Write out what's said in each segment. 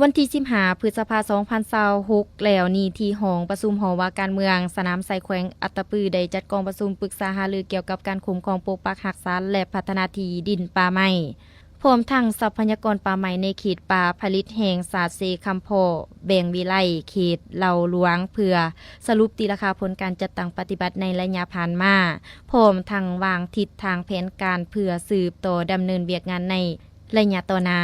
ວັນທີສິບຫ້າ ພຶດສະພາ ສອງພັນຊາວຫົກ ແລ້ວນີ້ ທີ່ຫ້ອງປະຊຸມຫໍວ່າການເມືອງ ສະໜາມໄຊ ແຂວງອັດຕະປື ໄດ້ຈັດກອງປະຊຸມປຶກສາຫາລືກ່ຽວກັບການຄຸ້ມຄອງ, ປົກປັກຮັກສາ ແລະ ພັດທະນາທີ່ດິນປ່າໄມ້ ພ້ອມທັງຊັບພະຍາກອນປ່າໄມ້ໃນເຂດປ່າຜະລິດແຫ່ງຊາດເຊຄຳພໍ້ ແບງວິໄລ ເຂດເຫຼົ່າຫຼວງ ເພື່ອສະຫຼຸບຕີລາຄາຜົນການຈັດຕັ້ງປະຕິບັດໃນໄລຍະຜ່ານມາ, ພ້ອມທັງວາງທິດທາງແຜນການເພື່ອສືບຕໍ່ດຳເນີນວຽກງານໃນໄລຍະຕໍ່ໜ້າ.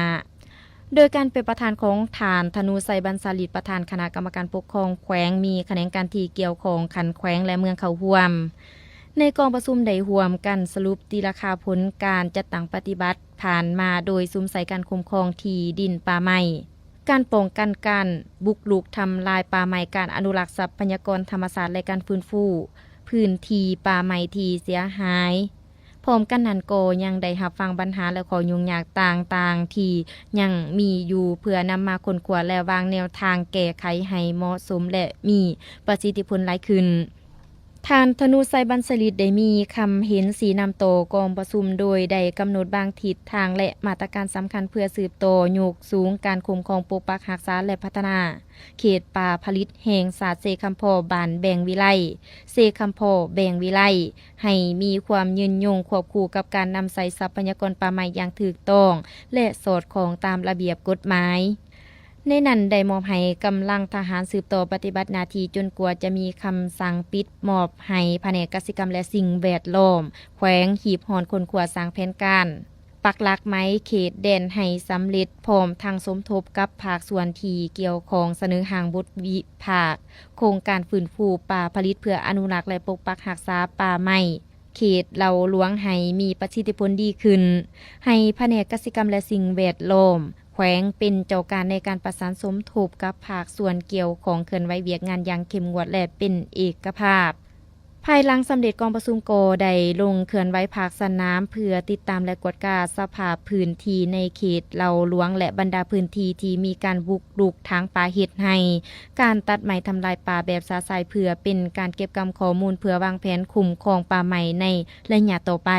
ໂດຍການເປັນປະທານຂອງທ່ານ ທະນູໄຊ ບັນສາລິດ ປະທານຄະນະກຳມະການປົກຄອງແຂວງ, ມີຂະແໜງການທີ່ກ່ຽວຂ້ອງຂັ້ນແຂວງ ແລະ ເມືອງເຂົ້າຮ່ວມ. ໃນກອງປະຊຸມໄດ້ຮ່ວມກັນສະຫຼຸບຕີລາຄາຜົນການຈັດຕັ້ງປະຕິບັດຜ່ານມາ ໂດຍສຸມໃສ່ການຄຸ້ມຄອງທີ່ດິນປ່າໄມ້, ການປ້ອງກັນການບຸກລຸກທຳລາຍປ່າໄມ້, ການອະນຸລັກຊັບພະຍາກອນທຳມະຊາດ ແລະ ການຟື້ນຟູພື້ນທີ່ປ່າໄມ້ທີ່ເສຍຫາຍ. ພ້ອມກັນນັ້ນກໍຍັງໄດ້ຮັບຟັງບັນຫາ ແລະ ຂໍ້ຫຍຸ້ງຍາກຕ່າງໆທີ່ຍັງມີຢູ່ ເພື່ອນຳມາຄົ້ນຄວ້າ ແລະ ວາງແນວທາງແກ້ໄຂໃຫ້ເໝາະສົມ ແລະ ມີປະສິດທິຜົນຫຼາຍຂຶ້ນ. ທ່ານ ທະນູໄຊ ບັນສາລິດ ໄດ້ມີຄຳເຫັນຊີ້ນຳຕໍ່ກອງປະຊຸມ ໂດຍໄດ້ກຳນົດບາງທິດທາງ ແລະ ມາດຕະການສຳຄັນ ເພື່ອສືບຕໍ່ຍົກສູງການຄຸ້ມຄອງ, ປົກປັກຮັກສາ ແລະ ພັດທະນາ ເຂດປ່າຜະລິດແຫ່ງຊາດເຊຄຳພໍ້ ບ້ານແບງວິໄລ, ເຊຄຳພໍ້ ແບງວິໄລ ໃຫ້ມີຄວາມຍືນຍົງ ຄວບຄູ່ກັບການນຳໃຊ້ຊັບພະຍາກອນປ່າໄມ້ຢ່າງຖືກຕ້ອງ ແລະ ສອດຄ່ອງຕາມລະບຽບກົດໝາຍ. ໃນນັ້ນໄດ້ມອບໃຫ້ກຳລັງທະຫານສືບຕໍ່ປະຕິບັດໜ້າທີ່ ຈົນກວ່າຈະມີຄຳສັ່ງປິດ, ມອບໃຫ້ພະແນກກະສິກຳ ແລະ ສິ່ງແວດລ້ອມແຂວງຮີບຮ້ອນຄົ້ນຄວ້າ, ສ້າງແຜນການ ປັກຫຼັກໝາຍເຂດແດນໃຫ້ສຳເລັດ, ພ້ອມທັງສົມທົບກັບພາກສ່ວນທີ່ກ່ຽວຂ້ອງ ສະເໜີຮ່າງບົດວິພາກໂຄງການຟື້ນຟູປ່າຜະລິດ ເພື່ອອະນຸລັກ ແລະ ປົກປັກຮັກສາປ່າໄມ້ເຂດເຫຼົ່າຫຼວງໃຫ້ມີປະສິດທິຜົນດີຂຶ້ນ, ໃຫ້ພະແນກກະສິກຳ ແລະ ສິ່ງແວດລ້ອມແຂວງເປັນເຈົ້າການໃນການປະສານສົມທົບກັບພາກສ່ວນກ່ຽວຂ້ອງ, ເຄື່ອນໄຫວວຽກງານຢ່າງເຂັ້ມງວດ ແລະ ເປັນເອກະພາບ. ພາຍຫຼັງສຳເລັດກອງປະຊຸມກໍໄດ້ລົງເຄື່ອນໄຫວພາກສະໜາມ ເພື່ອຕິດຕາມ ແລະ ກວດກາສະພາບພື້ນທີ່ໃນເຂດເຫຼົ່າຫຼວງ ແລະ ບັນດາພື້ນທີ່ທີ່ມີການບຸກລຸກຖາງປ່າເຮັດໄຮ່, ການຕັດໄມ້ທຳລາຍປ່າແບບຊະຊາຍ ເພື່ອເປັນການເກັບກຳຂໍ້ມູນເພື່ອວາງແຜນຄຸ້ມຄອງປ່າໄມ້ໃນໄລຍະຕໍ່ໄປ.